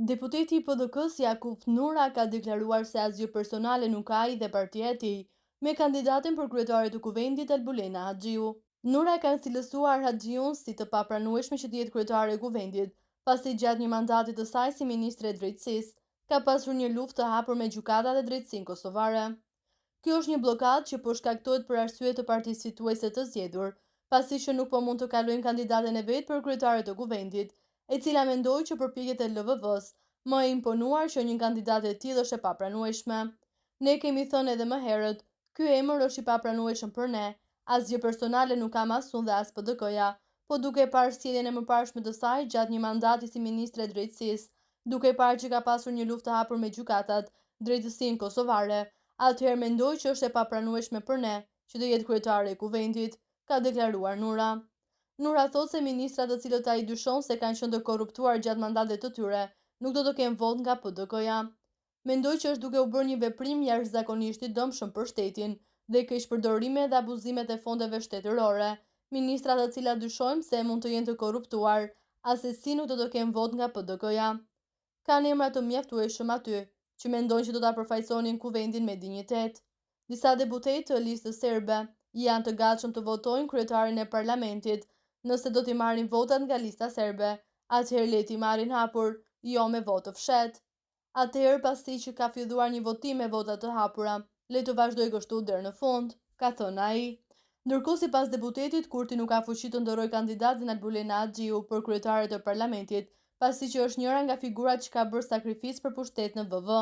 Deputeti i PDK-së, Jakup Nura ka deklaruar se asgjë personale nuk ka ai dhe partia e tij me kandidaten për kryetare të Kuvendit, Albulena Haxhiu. Nura e ka cilësuar Haxhiun si të papranueshme që të jetë kryetare e Kuvendit, pasi gjatë një mandati të saj si ministre e Drejtësisë, ka pasur një luftë të hapur me gjykatat dhe drejtësinë kosovare. Kjo është një bllokadë që po shkaktohet për arsye të partisë fituese të zgjedhur, pasi që nuk po mund të kalojnë kandidaten e vet për kryetare të Kuvendit, e cila mendoj që përpjekjet e LVV-së më e imponuar që një kandidate e tillë është e papranueshme. Ne kemi thënë edhe më herët, ky emër është i papranueshëm për ne, asgjë personale nuk kam as unë dhe as PDK-ja, po duke parë sjelljen e mëparshme të saj gjatë një mandati si ministre e Drejtësisë, duke parë që ka pasur një luftë të hapur me gjykatat, drejtësinë kosovare, atëherë mendoj që është e papranueshme për ne që të jetë kryetare e Kuvendit, ka deklaruar Nura. Nura thotë se ministrat të cilët ai dyshon se kanë qenë të korruptuar gjatë mandatit të tyre, nuk do të kenë votë nga PDK-ja. Mendoj që është duke u bërë një veprim jashtëzakonisht i dëmshëm për shtetin dhe keqpërdorime dhe abuzimet e fondeve shtetërore. Ministrat të cilat dyshojmë se mund të jenë të korruptuar, assesi nuk do të kenë votë nga PDK-ja. Kanë emra të mjaftueshëm aty, që mendojnë që do ta përfaqësonin Kuvendin me dinjitet. Disa deputetë të Listës Serbe janë të gatshëm të votojnë kryetarin e parlamentit, nëse do t'i marrin votat nga Lista Serbe, atëherë le t'i marrin hapur, jo me votë të fshehtë. Atëherë pasi që ka filluar një votim me vota të hapura, le të vazhdojë kështu deri në fund, ka thënë ai. Ndërkohë sipas deputetit, Kurti nuk ka fuqi të ndërrojë kandidatin Albulena Haxhiu për kryetare të parlamentit, pasi që është njëra nga figurat që ka bërë sakrificë për pushtet në VV.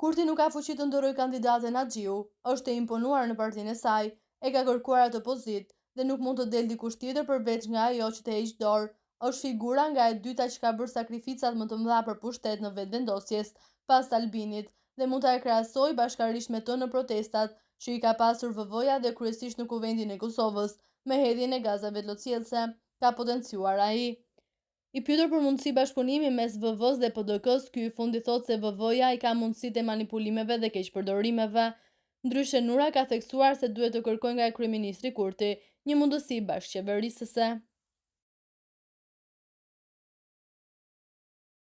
Kurti nuk ka fuqi të ndërrojë kandidaten Haxhiu, është e imponuar në partinë e saj, e ka kërkuar atë pozitë dhe nuk mund të del dikush tjetër përveç nga ajo që të heqë dorë, është figura nga e dyta që ka bërë sakrificat më të mëdha për pushtet në Vetëvendosjes pas Albinit dhe mund ta krahasoj bashkarisht me të në protestat që i ka pasur VV-ja dhe kryesisht në Kuvendin e Kosovës me hedhjen e gazave lotsjellëse, ka potencuar ai. I pyetur për mundësi bashkëpunimi mes VV-së dhe PDK-së, ky i fundit thotë se VV-ja i ka mundësitë e manipulimeve dhe keqpërdorimeve. Ndryshe Nura ka theksuar se duhet të kërkojë nga kryeministri Kurti një mundësi bashkëqeverisëse.